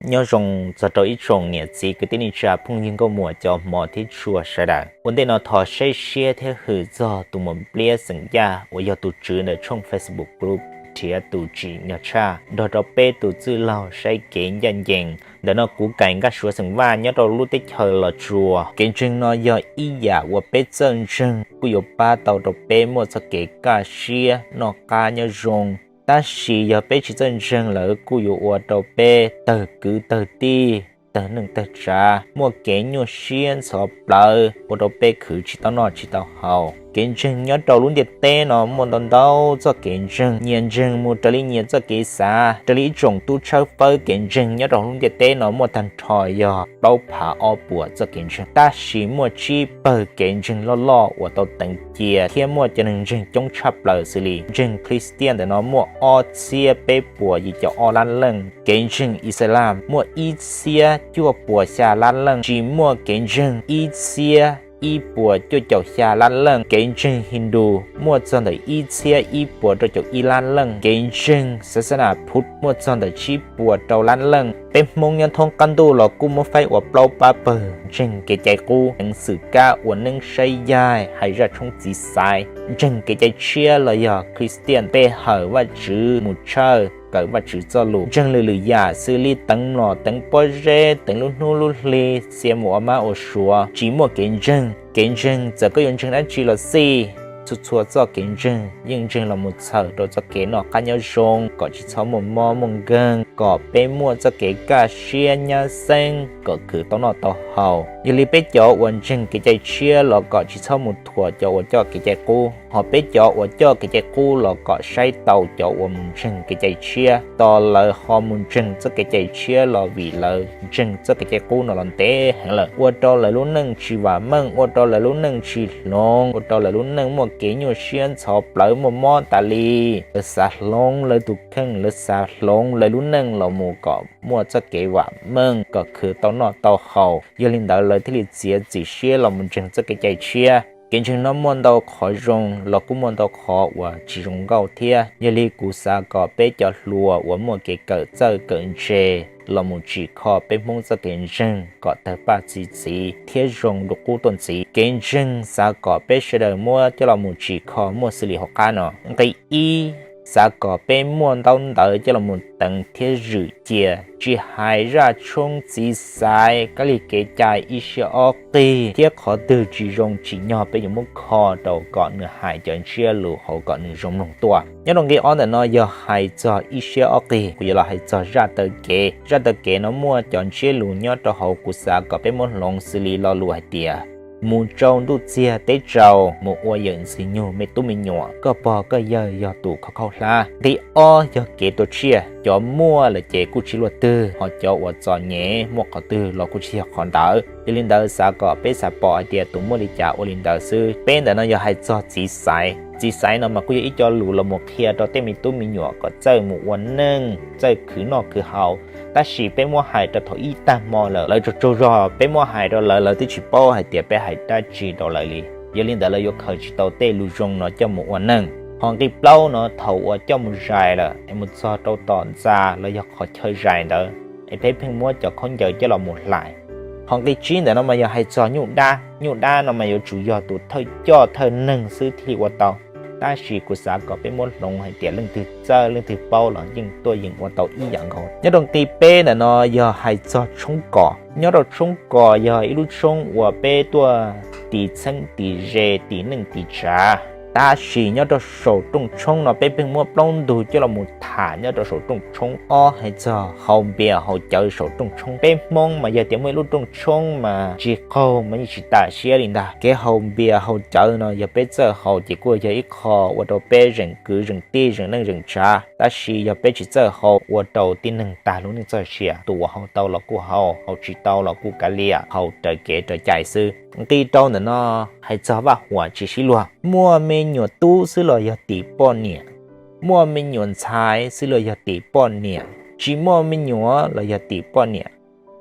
Nyob zoo txog rau ib tsoom niam txiv kwv tij neej tsa phooj ywg nkauj muam cov hmov thiab tshua sawv daws. Ua ntej no thov saib siab thiab hwm txog tus muam Npliab xeem Yaj uas yog tus tswv ntawm tshooj Facebook group Nrhiav tus tsim nyog tshaj nrog rau peb tus txwj laug saib kev ncaj ncees. Ntawm no kuv Kaim Nkaj Suav xeem Vaj nyob rau lub teb chaws Los Tsuas. Kev ntseeg no yog ib yam uas peb txawj ntseeg kuj yuav pab tau rau peb muaj txoj kev kaj siab noj qab nyob zoo. Tab sis yog peb tsis txawj ntseeg lawm kuj yuav ua rau peb tawg kwv tawg tij, tawg neej tawg tsav, muaj kev nyuaj siab ntxhov plawv, ua rau peb khwv tsis tau noj tsis tau haus. Kev ntseeg nyob rau lub ntiaj teb no muaj ntau ntau txoj kev ntseeg, nyias ntseeg mus raws li nyias txoj kev xav. Raws li ib tsoom tub tshawb fawb kev ntseeg nyob rau lub ntiaj teb no muaj tag nrho yog plaub phav ob puas txoj kev ntseeg, tab sis muaj tsib pawg kev ntseeg loj loj uas tau teev cia thiab muaj cov neeg ntseeg coob tshaj plaws xws li ntseeg Khristan ntawm no muaj ob txhiab peb puas yim caum ob lab leej, kev ntseeg Islam muaj ib txhiab cuaj puas xya lab leej, tsis muaj kev ntseeg ib txhiab ib puas cuaj caum xya lab leej, kev ntseeg Hindu muaj txog ntawm ib txhiab ib puas rau caum ib lab leej, kev ntseeg xav xab nas Phuv muaj txog ntawm tsib puas rau lab leej. Peb Hmoob nyob thoob qab ntuj los kuj muab faib ua plaub pab pawg ntseeg kev cai qub, teev xwm kab ua neeb saib yaig, hais zaj tshoob txiv xaiv, ntseeg kev cai tshiab los yog Khristan, pe hawm Vajtswv mus tshawj, kawm Vajtswv txoj lus, ntseeg lwm lwm yam xws li teev mlom, teev pob zeb, teev lub hnub lub hli, txia mus ua mab ua suav, tsis muaj kev ntseeg. Kev ntseeg txawm koj yuav ntseeg dab tsi los xij, txhua txhua txoj kev ntseeg yeej ntseeg los mus txhawm rau txoj kev noj qab nyob zoo, kom tsis txhob muaj mob muaj nkeeg, kom peb muaj txoj kev kaj siab nyab xeeb, kom khwv tau noj tau haus. Yog li peb cov uas ntseeg kev cai tshiab los kom tsis txhob mus thuam cov uas coj kev cai qub, ho peb cov uas coj kev cai qub los kom saib taus cov uas mus ntseeg kev cai tshiab, tos lawv ho mus ntseeg txoj kev cai tshiab los vim lawv ntseeg txoj kev cai qub no los ntev heev lawm, ua rau lawv lub neej tsis vam meej, ua rau lawv lub neej tsis hloov, ua rau lawv lub neej muaj kev nyuaj siab ntxhov plawv muaj mob tas li. Lawv xav hloov lawv tus kheej, lawv xav hloov lawv lub neej los mus kom muaj txoj kev vam meej, kom khwv tau noj tau haus. Yog li ntawd lawv thiaj li txiav txim siab los mus ntseeg txoj kev cai tshiab. Kev ntseeg no muaj ntau qhov zoo los kuj muaj ntau qhov uas tsis zoo nkauj thiab. Yog li kuv xav kom peb cov hluas uas muaj kev kawm txawj kawm ntse los mus tsim kho peb Hmoob txoj kev ntseeg kom tawg paj txi txiv thiab zoo dua qub tuaj ntxiv. Kev ntseeg xav kom peb sawv daws muab coj los mus tsim kho muaj xws li hauv qab no. Nqe ib, xav kom peb muaj ntaub ntawv coj los mus teev thiab zwm cia, tsis hais zaj tshoob txiv xaiv, kab lig kev cai ib siab ob qig thiab qhov twg tsis zoo tsim nyog peb yuav muab kho rau kom nws hais cov ntsiab lus hauv kom nws zoo mloog tuaj. Nyob rau nqe ob ntawm no yog hais txog ib siab ob qig, kuv yuav los hais txog zaj taw kev. Zaj taw kev no muaj cov ntsiab lus nyob rau hauv kuv xav kom peb muab hloov xws li lo lus hais tias, mus tsau ntuj txiag teb tsaus, mus ua yawm ntxwg nyug me tub me nyuam, koj pog koj yawg yog tus khaub khaub hlab. Nqe ob yog kev tua tsiaj, cov muaj lawm ces kuj tsis luaj twg, ho cov uas txom nyem muaj qhov twg los kuj tsis yog qhov ntawd. Yog li ntawd xav kom peb xav pom hais tias tus muaj li cas ua li ntawd xwb. Peb ntawm no yog hais txog txiv xaiv. Txiv xaiv no mas kuj yog ib co lus los mus qhia rau tej me tub me nyuam kom txawj mus ua neej, txawj khwv noj khwv haus. Tab sis peb muab hais rau thaum ib tag hmo lawm, lawv tsaug tsaug zog, peb muab hais rau lawv, lawv twb tsis paub hais tias peb hais dab tsi rau lawv li. Yog li ntawd lawv yuav khaws tsis tau tej lus zoo no coj mus ua neej. Ho nqe plaub no thaum uas coj mus zais lawm es mus txog rau tom ntxa los yog qhov chaw zais ntawd, es peb pheej muab cov khaub ncaws coj los mus hlais. Ho nqe tsib ntawm no mas yog hais txog nyuj dab. Nyuj dab no mas yuav tsum yog tus thawj coj thawj neeg xwb thiaj li ua tau. Tab sis kuv xav kom peb muab hloov hais tias leej twg txawj leej twg paub los yeej tuaj yeem ua tau ib yam nkaus. Nyob rau nqe peb ntawm no yog hais txog tshoob kos. Nyob rau tshoob kos yog ib lub tshoob uas peb tuaj tis txheeb tis ze tis neej tis tsav. Tab sis nyob rau saum rooj tshoob no peb pheej muab plaub ntug coj los mus tham nyob rau saum rooj tshoob. Ob, hais txog haus npias haus cawv saum rooj tshoob. Peb Hmoob mas yog tias muaj ib lub rooj tshoob mas tsis qaug mas yeej tsis tas siab li ntag. Kev haus npias haus cawv no yog peb txawj haus ces kuj yog ib qho ua rau peb zeem kwv zeem tij zeem neej zeem tsav. Tab sis yog peb tsis txawj haus ua rau tib neeg tag lub neej txoj sia. Tus uas haus tau los kuj haus, haus tsis tau los kuj kav liam, haus raws kev raws cai xwb. Nqe rau ntawm no hais txog vaj huam tsis sib luag. Muaj me nyuam tub xwb los yog tim poj niam, muaj me nyuam ntxhais xwb los yog tim poj niam, tsis muaj me nyuam los yog tim poj niam.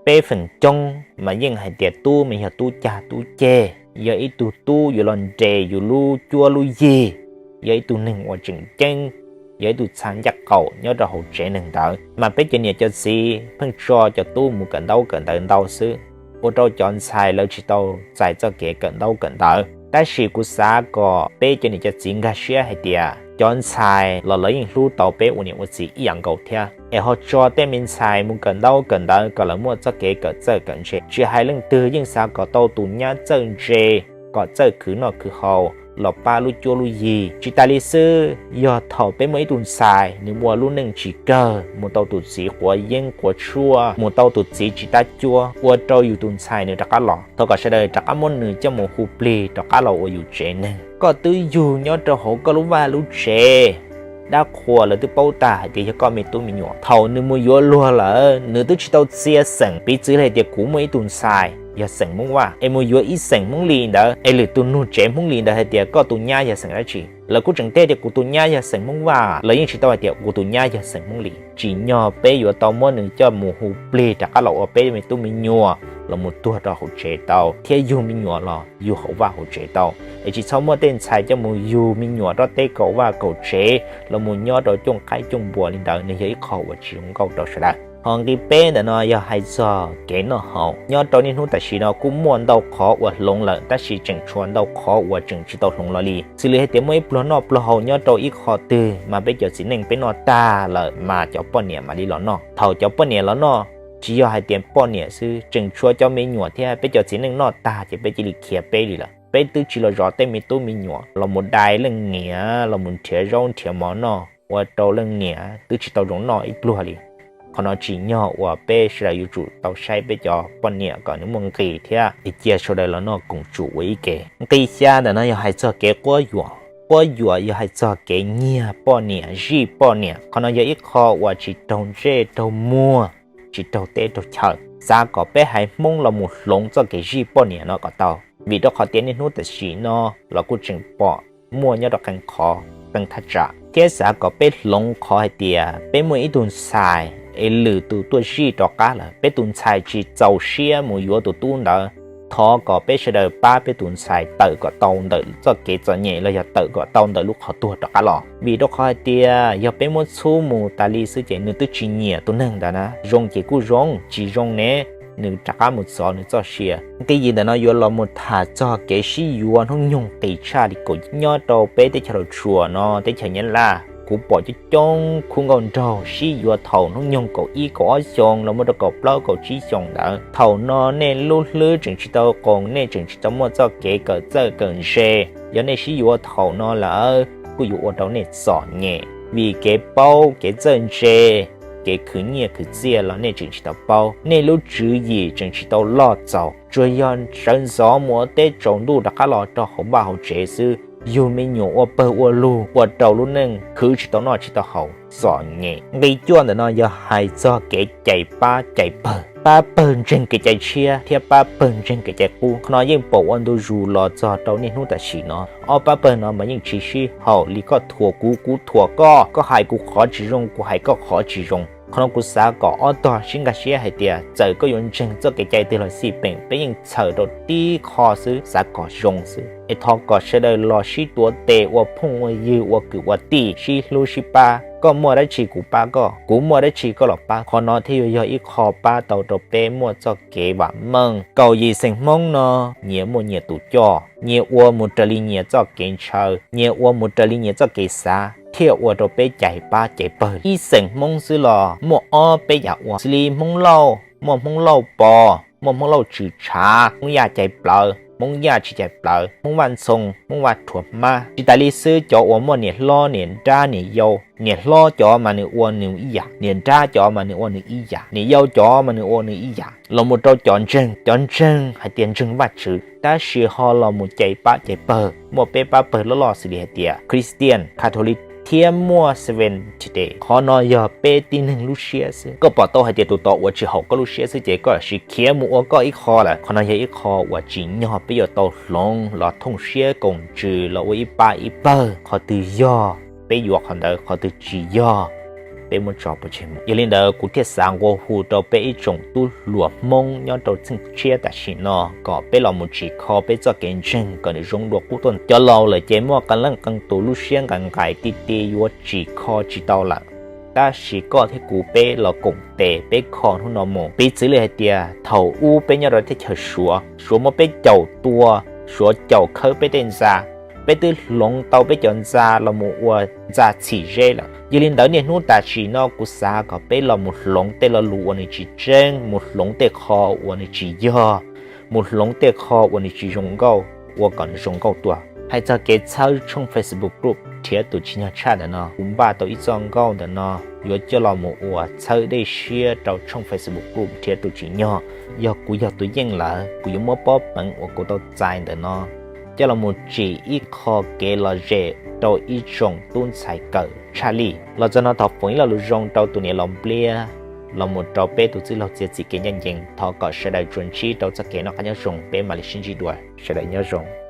Peb feem coob mas yeej hais tias tub mas yog tub cag tub ceg, yog ib tug tub yuav los nres yus lub cuab lub yig, yog ib tug neeg uas tseem ceeb, yog ib tug ntxhais ncaj qaum nyob rau hauv tsev neeg ntawd, mas peb cov niam cov txiv pheej tso cov tub mus kawm ntaub kawm ntawv ntau xwb, ua rau cov ntxhais lawv tsis tau txais txoj kev kawm ntaub kawm ntawv. Tab sis kuv xav kom peb cov niam cov txiv nkag siab hais tias cov ntxhais los lawv yeej hlub tau peb ua niam ua txiv ib yam nkaus thiab, es ho tso tej me ntxhais mus kawm ntaub kawm ntawv kom lawv muaj txoj kev kawm txawj kawm ntse. Tsis hais leej twg yeej xav kom tau tus nyab txawj ntse, kom txawj khwv noj khwv haus los pab lub cuab lub yig. Tsis tas li xwb, yog thaum peb muaj ib tug ntxhais nws ua lub neej tsis kawg, mus tau tus txiv quav yeeb quav tshuaj, mus tau tus txiv tsis tab cuab, ua rau yus tus ntxhais nws rov qab los, thov kom sawv daws rov qab muab nws coj mus hu plig rov qab los ua yus tsev neeg. Koj twb yug nyob rau hauv koj lub vaj lub tsev, dab qhuas lawv twb paub tag hais tias yog koj me tub me nyuam. Thaum nws mus yuav luag lawm, nws twb tsis tau txia xeem. Piv txwv li hais tias kuv muaj ib tug ntxhais yog xeem Hmoob Vaj, es mus yuav ib xeem Hmoob Lis ntawd, es lwm tus nug tsev Hmoob Lis ntawd hais tias koj tus nyab yog xeem dab tsi, lawv kuj tseem teb tias kuv tus nyab yog xeem Hmoob Vaj, lawv yeej tsis tau hais tias kuv tus nyab yog xeem Hmoob Lis. Tsim nyog peb yuav tau muab nws coj mus hu plig rov qab los ua peb me tub me nyuam, los mus tuag rau hauv tsev tau, thiab yug me nyuam los yug hauv vaj hauv tsev tau. Es tsis txhob muab tej ntxhais coj mus yug me nyuam rau tej kaum vaj kaum tsev los mus nyob rau cooj qaib cooj npua li ntawd, nws yog ib qho uas tsis zoo nkauj rau sawv daws. Ho nqi peb ntawm no yog hais txog kev noj haus. Nyob rau niaj hnub tam sim no kuj muaj ntau qhov uas hloov lawm, tab sis tseem tshuav ntau qhov uas tseem tsis tau hloov los li. Xws li hais tias muaj ib pluag noj pluag haus nyob rau ib qho twg, mas peb cov txiv neej peb noj tag lawm mas cov poj niam mam li los noj. Thaum cov poj niam los noj, tsis yog hais tias poj niam xwb, tseem tshuav cov me nyuam thiab. Peb cov txiv neej noj tag ces peb cia li khiav peb li lawm. Peb twb tsis los zov tej me tub me nyuam, los mus dai leej niam, los mus nrhiav zaub nrhiav mov noj, ua rau leej niam twb tsis tau zoo noj ib pluag li. Qhov no tsim nyog uas peb sawv daws yuav tsum tau saib peb cov poj niam kom nws muaj nqis thiab, es cia sawv daws los noj koom tsum ua ib ke. Nqi xya ntawm no yog hais txog kev quab yuam. Quab yuam yog hais txog kev nyiag poj niam zij poj niam. Qhov no yog ib qho uas tsis raug ntsej raug muag, tsis raug teb raug chaw. Xav kom peb haiv Hmoob los mus hloov txoj kev zij poj niam no kom tau, vim rau qhov tias niaj hnub tam sim no los kuj tseem pom muaj nyob rau qee qhov, qee thaj tsam. Thiab xav kom peb hloov qhov hais tias peb muaj ib tug ntxhais es lwm tus tuaj zij rov qab lawm, peb tus ntxhais tsis txaus siab mus yuav tus tub ntawd. Thov kom peb sawv daws pab peb tus ntxhais tawm kom tau ntawm txoj kev txom nyem los yog tawm kom tau ntawm lub qhov tuag rov qab los. Vim rau qhov hais tias yog peb muab txhub mus tas li xwb ces nws twb tsis nyiam tus neeg ntawd na. Zoo ces kuj zoo, tsis zoo ne, nws rov qab mus txov nws txoj sia. Nqi yim ntawm no yuav los mus tham txog kev sib yuav hnub nyoog qis tshaj li kaum nyob rau peb teb chaws Los Tsuas no, teb chaws Nyab Laj. Kuv pom coob coob khub nkauj nraug sib yuav thaum hnub nyoog kaum ib kaum ob xyoo los mus rau kaum plaub kaum tsib xyoo ntawd. Thaum no nej lub hlwb tseem tsis tau qoos, nej tseem tsis tau muaj txoj kev kawm txawj kawm ntse. Yog nej sib yuav thaum no lawm, kuj yuav ua rau nej txom nyem, vim kev paub kev txawj ntse, kev khwv nyiaj khwv txiaj los nej tseem tsis tau paub, nej lub tswv yim tseem tsis tau loj txaus. Tsuas yog sawv ntxov mus ua teb tsaus ntuj rov qab los rau hauv vaj hauv tsev xwb, yug me nyuam ua pawg ua lug, ua rau lub neej khwv tsis tau noj tsis tau haus, txom nyem. Nqi cuaj ntawm no yog hais txog kev cais pab cais pawg, pab pawg ntseeg kev cai tshiab thiab pab pawg ntseeg kev cai qub. Qhov no yeej pom ua ntu zus los txog rau niaj hnub tam sim no. Ob pab pawg no mas yeej tsis sib haum li koj thuam kuv, kuv thuam koj, koj hais kuv qhov tsis zoo, kuv hais koj qhov tsis zoo. Qhov no kuv xav kom ob tog sib nkag siab hais tias txawm koj yuav ntseeg txoj kev cai twg los xij peem, peb yeej txhawm rau tib qho xwb, xav kom zoo xwb. Es thov kom sawv daws los sib tuav tes ua phooj ua ywg, ua kwv ua tij, sib hlub sib pab. Koj muaj dab tsi kuv pab koj, kuv muaj dab tsi koj los pab. Qhov no thiaj yuav yog ib qho pab tau rau peb muaj txoj kev vam meej. Kaum yim xeem Hmoob no nyias muaj nyias tus coj, nyias ua mus raws li nyias txoj kev ntshaw, nyias ua mus raws li nyias txoj kev xav, thiaj ua rau peb cais pab cais pawg. Ib xeem Hmoob xwb los muaj ob peb yam ua, xws li Hmoob Lauj muaj Hmoob Lauj Pov, muaj Hmoob Lauj Tswm Tshav, Hmoob Yaj cais plawv, Hmoob Yaj tsis cais plawv, Hmoob Vaj Ntxhoo, Hmoob Vaj Rhuav Hmab. Tsis tas li xwb, cov uas muaj niam hlob niam nrab niam yau, niam hlob cov mas nws ua nws ib yam, niam nrab cov mas nws ua nws ib yam, niam yau cov mas nws ua nws ib yam. Los mus rau cov ntseeg, cov ntseeg hais tias ntseeg Vajtswv, tab sis ho los mus cais pab cais pawg, muaj peb pab pawg loj loj xws li hais tias Christian, Catholic, thiab muaj Seventh Day. Qhov no yog peb tib neeg lub siab xwb. Koj pom tau hais tias tus tod ua tsis haum koj lub siab xwb ces koj sim khiav mus ua koj ib qho lawm. Qhov no yog ib qho uas tsim nyog peb yuav tau hloov los thooj siab koom ntsws los ua ib pab ib pawg. Qhov twg yog, peb yuav qhov ntawd, qhov twg tsis yog, peb muab tso pov tseg mus. Yog li ntawd kuv thiaj xav nqua hu rau peb ib tsoom tub hluas Hmoob nyob rau txheej tshiab tam sim no kom peb los mus tsim kho peb txoj kev ntseeg kom nws zoo dua qub tuaj. Cov laus lawm ces muaj qee leej qee tus lub siab nqais nqais ti ti yuav tsim kho tsis tau lawm. Tab sis koj thiab kuv peb los koom tes peb kho hnub no mus. Piv txwv li hais tias thaum ub peb nyob rau teb chaws Suav, Suav muab peb caum tua, Suav caum khawb peb tej ntxa, peb twb hloov tau peb cov ntxa los mus ua ntxa txhim zeb lawm. Yog li ntawd niaj hnub tam sim no kuv xav kom peb los mus hloov tej lo lus uas nws tsis tseeb, mus hloov tej qho uas nws tsis yog, mus hloov tej qho uas nws tsis zoo nkauj ua kom nws zoo nkauj tuaj. Hais txog kev txhawb tshooj Facebook group Nrhiav Tus Tsim Nyog Tshaj ntawm no, kuv npaj tau ib txoj nkauj ntawm no yuav coj los mus ua txhawb dej siab rau tshooj Facebook group Nrhiav Tus Tsim Nyog. Yog kuv yog tus yeej lawm, kuv yuav muab pob peev uas kuv tau txais ntawm no coj los mus tsim ib qho kev lom zem rau ib tsoom tub ntxhais kawm tshaj lij. Los txog no thov foom ib lo lus zoo rau tus niam laus Npliab los mus rau peb tus txwj laug txiav txim kev ncaj ncees. Thov kom sawv daws tsuas ntsib rau txoj kev noj qab nyob zoo, peb mam li sib ntsib dua, sawv daws nyob zoo.